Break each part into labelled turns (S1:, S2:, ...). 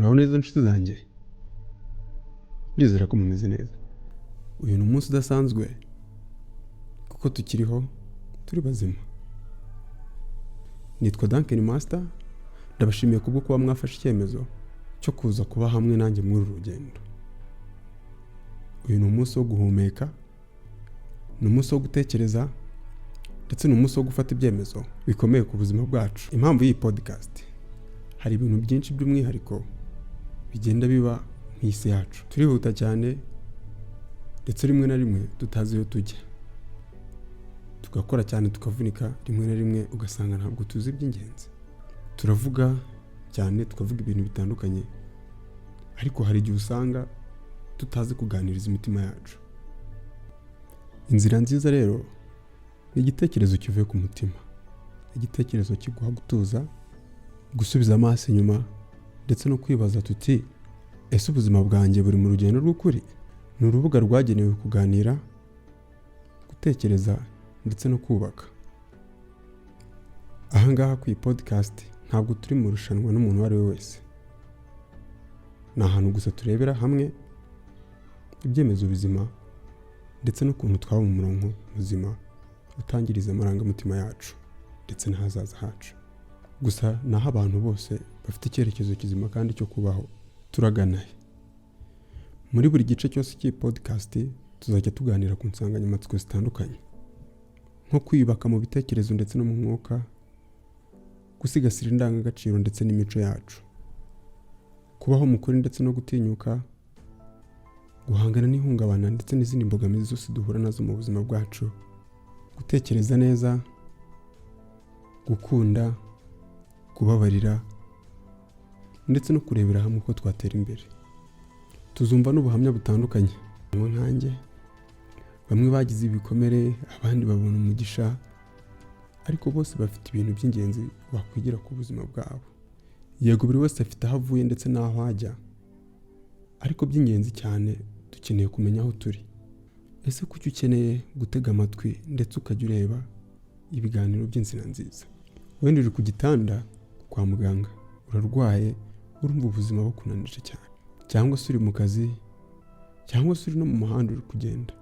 S1: Muraho neza, nshuti zanjye? Ndizera ko mumeze neza. Uyu ni umunsi udasanzwe kuko tukiriho, turi bazima. Nitwa Duncan Master. Ndabashimiye kubwo kuba mwafashe icyemezo cyo kuza kuba hamwe nanjye muri uru rugendo. Uyu ni umunsi wo guhumeka, ni umunsi wo gutekereza, ndetse ni umunsi wo gufata ibyemezo bikomeye ku buzima bwacu. Impamvu y'iyi podcast: hari ibintu byinshi by'umwihariko bigenda biba mu isi yacu. Turihuta cyane, ndetse rimwe na rimwe tutazi iyo tujya, tugakora cyane, tukavunika, rimwe na rimwe ugasanga ntabwo tuzi iby'ingenzi. Turavuga cyane, tukavuga ibintu bitandukanye, ariko hari igihe usanga tutazi kuganiriza imitima yacu. Inzira nziza rero ni igitekerezo kivuye ku mutima, igitekerezo kiguha gutuza, gusubiza amaso inyuma, ndetse no kwibaza tuti: "Ese ubuzima bwanjye buri mu rugendo rw'ukuri?" Ni urubuga rwagenewe kuganira, gutekereza ndetse no kubaka. Ahangaha ku iyi podcast ntabwo turi mu rushanwa n'umuntu uwo ari we wese. Ni ahantu gusa turebera hamwe ibyemezo bizima ndetse n'ukuntu twaba mu murongo muzima utangiriza amarangamutima yacu ndetse n'ahazaza hacu. Gusa ni aho abantu bose bafite icyerekezo kizima kandi cyo kubaho. Turagana he? Muri buri gice cyose cy'iyi podcast tuzajya tuganira ku nsanganyamatsiko zitandukanye, nko kwiyubaka mu bitekerezo ndetse no mu mwuka, gusigasira indangagaciro ndetse n'imico yacu, kubaho mu kuri ndetse no gutinyuka, guhangana n'ihungabana ndetse n'izindi mbogamizi zose duhura nazo mu buzima bwacu, gutekereza neza, gukunda, kubabarira, ndetse no kurebera hamwe uko twatera imbere. Tuzumva n'ubuhamya butandukanye nkanjye, bamwe bagize ibikomere, abandi babona umugisha, ariko bose bafite ibintu by'ingenzi wakwigira ku buzima bwabo. Yego, buri wese afite aho avuye ndetse n'aho ajya, ariko by'ingenzi cyane dukeneye kumenya aho turi. Ese kuki ukeneye gutega amatwi ndetse ukajya ureba ibiganiro by'inzira nziza? Wenda uri ku gitanda kwa muganga, urarwaye, urumva ubuzima bukunanije cyane, cyangwa se uri mu kazi, cyangwa se uri no mu muhanda uri kugenda.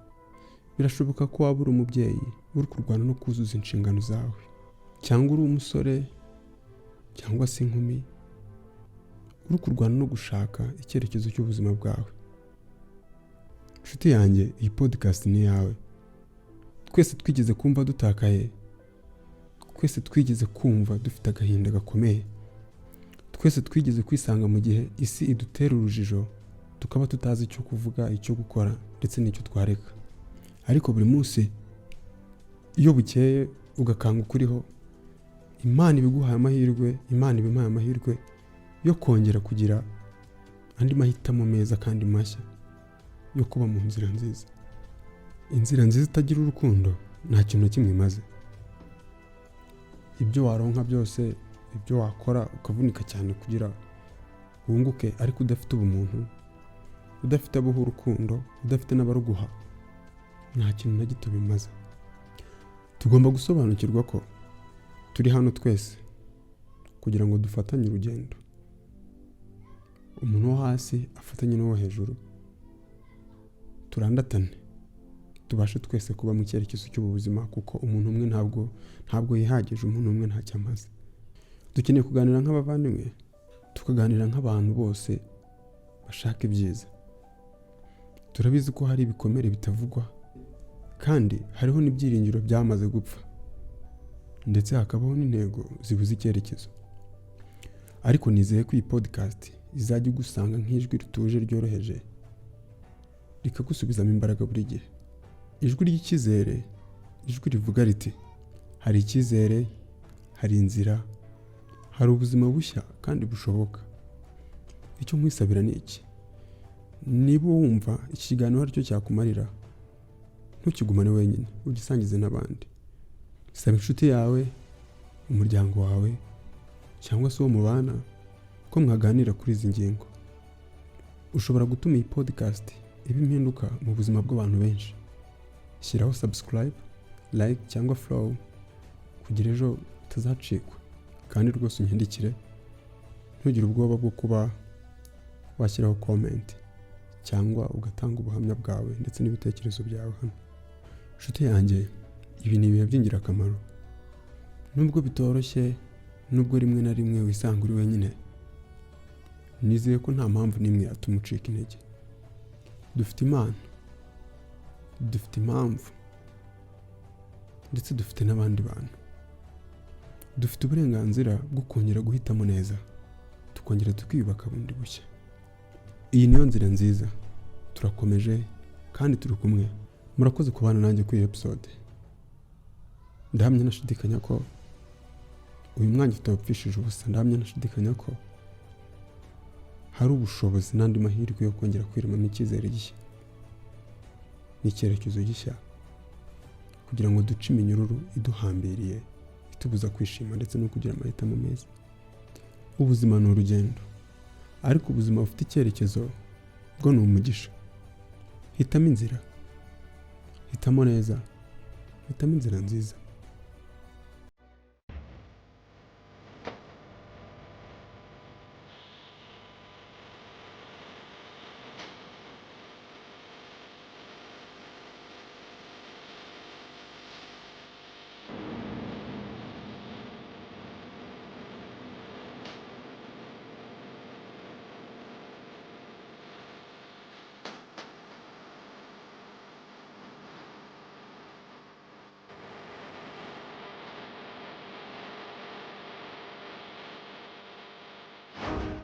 S1: Birashoboka ko waba uri umubyeyi uri kurwana no kuzuza inshingano zawe, cyangwa uri umusore cyangwa se inkumi uri kurwana no gushaka icyerekezo cy'ubuzima bwawe. Inshuti yanjye, iyi podcast ni iyawe. Twese twigeze kumva dutakaye, twese twigeze kumva dufite agahinda gakomeye, twese twigeze kwisanga mu gihe isi idutera urujijo, tukaba tutazi icyo kuvuga, icyo gukora ndetse n'icyo twareka. Ariko buri munsi iyo bukeye ugakanguka uriho, Imana ibiguhaye amahirwe, Imana ibimpaye amahirwe yo kongera kugira andi mahitamo meza kandi mashya yo kuba mu nzira nziza. Inzira nziza itagira urukundo nta kintu na kimwe imaze. Ibyo waronka byose, ibyo wakora ukavunika cyane kugira wunguke, ariko udafite ubumuntu, udafite abo uha urukundo, udafite n'abaruguha, nta kintu na gito bimaze. Tugomba gusobanukirwa ko turi hano twese kugira ngo dufatanye urugendo, umuntu wo hasi afatanye n'uwo hejuru, turandatane, tubashe twese kuba mu cyerekezo cy'ubu buzima, kuko umuntu umwe ntabwo yihagije, umuntu umwe ntacyo amaze. Dukeneye kuganira nk'abavandimwe, tukaganira nk'abantu bose bashaka ibyiza. Turabizi ko hari ibikomere bitavugwa, kandi hariho n'ibyiringiro byamaze gupfa, ndetse hakabaho n'intego zibuze icyerekezo. Ariko nizeye ko iyi podcast izajya igusanga nk'ijwi rituje, ryoroheje, rikagusubizamo imbaraga buri gihe, ijwi ry'icyizere, ijwi rivuga riti: "Hari icyizere, hari inzira, hari ubuzima bushya kandi bushoboka." Icyo nkwisabira ni iki: niba wumva iki kiganiro aricyo cyakumarira, ntukigumane wenyine, ugisangize n'abandi. Saba inshuti yawe, umuryango wawe, cyangwa se uwo mubana ko mwaganira kuri izi ngingo. Ushobora gutuma iyi podcast iba impinduka mu buzima bw'abantu benshi. Shyiraho subscribe, like cyangwa follow kugira ejo utazacikwa. Kandi rwose unyandikire, ntugire ubwoba bwo kuba Washyiraho comment cyangwa ugatanga ubuhamya bwawe ndetse n'ibitekerezo byawe hano. Inshuti yanjye, ibi ni ibihe by'ingirakamaro. Nubwo bitoroshye, nubwo rimwe na rimwe wisanga uri wenyine, nizeye ko nta mpamvu n'imwe yatuma ucika intege. Dufite Imana, dufite impamvu, ndetse dufite n'abandi bantu. Dufite uburenganzira bwo kongera guhitamo neza, tukongera tukiyubaka bundi bushya. Iyi niyo nzira nziza. Turakomeje kandi turi kumwe. Murakoze kubana nanjye kuri iyi episode. Ndahamya ntashidikanya ko uyu mwanya utawupfishije ubusa. Ndahamya ntashidikanya ko hari ubushobozi n'andi mahirwe yo kongera kwiremamo icyizere gishya n'icyerekezo gishya, kugira ngo duce iminyururu iduhambiriye, itubuza kwishima ndetse no kugira amahitamo meza. Ubuzima ni urugendo, ariko ubuzima bufite icyerekezo bwo ni umugisha. Hitamo inzira, hitamo neza, hitamo inzira nziza.